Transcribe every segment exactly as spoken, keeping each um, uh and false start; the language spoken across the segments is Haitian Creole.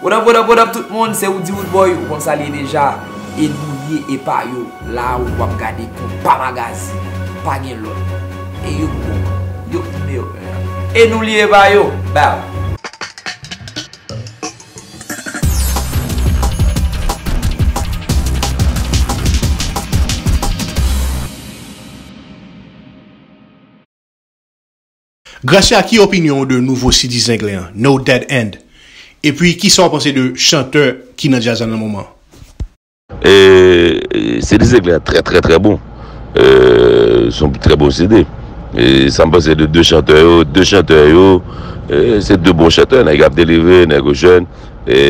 What up, what up, what up, tout moun, se Woody Woodboy, ou konn sa l ye deja. E nou ye epa yo, la ou w ap gade konpa magazin, pa gen lòt. E yo bon, yo bon, yo. E nou li epa yo, bow. Gracia, ki opinyon w de nouvo C D Zenglen an, No Dead End? Epi, kisa w panse de chantè ki nan djaz la nan moman? E, e, C D Zenglen an trè, trè, trè bon. E, se yon trè bon C D. E sa m panse de de chantè yo, de chantè yo, e, se de bon chantè, nèg ap delivre, nèg yo jèn. E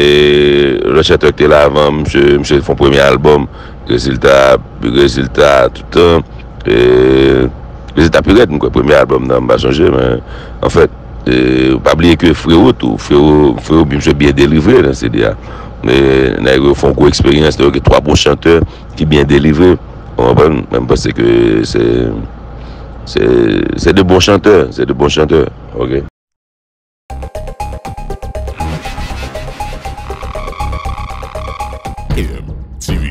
lòt chantè ki te la avan, misye, misye fè yon premye albòm, rezilta, rezilta toutan, e rezilta pi rèd, m kwè, premye albòm nan, m pa sonje, men anfèt, e, pa bliye ke Frewo tou, Frewo, Frewo, misye byen delivre nan C D a. E nèg yo fè yon gwo eksperyans, nèg yo gen twa bon chantè ki byen delivre, ou konprann? Men m panse ke se, se, se de bon chantè, se de bon chantè, oke? M T V.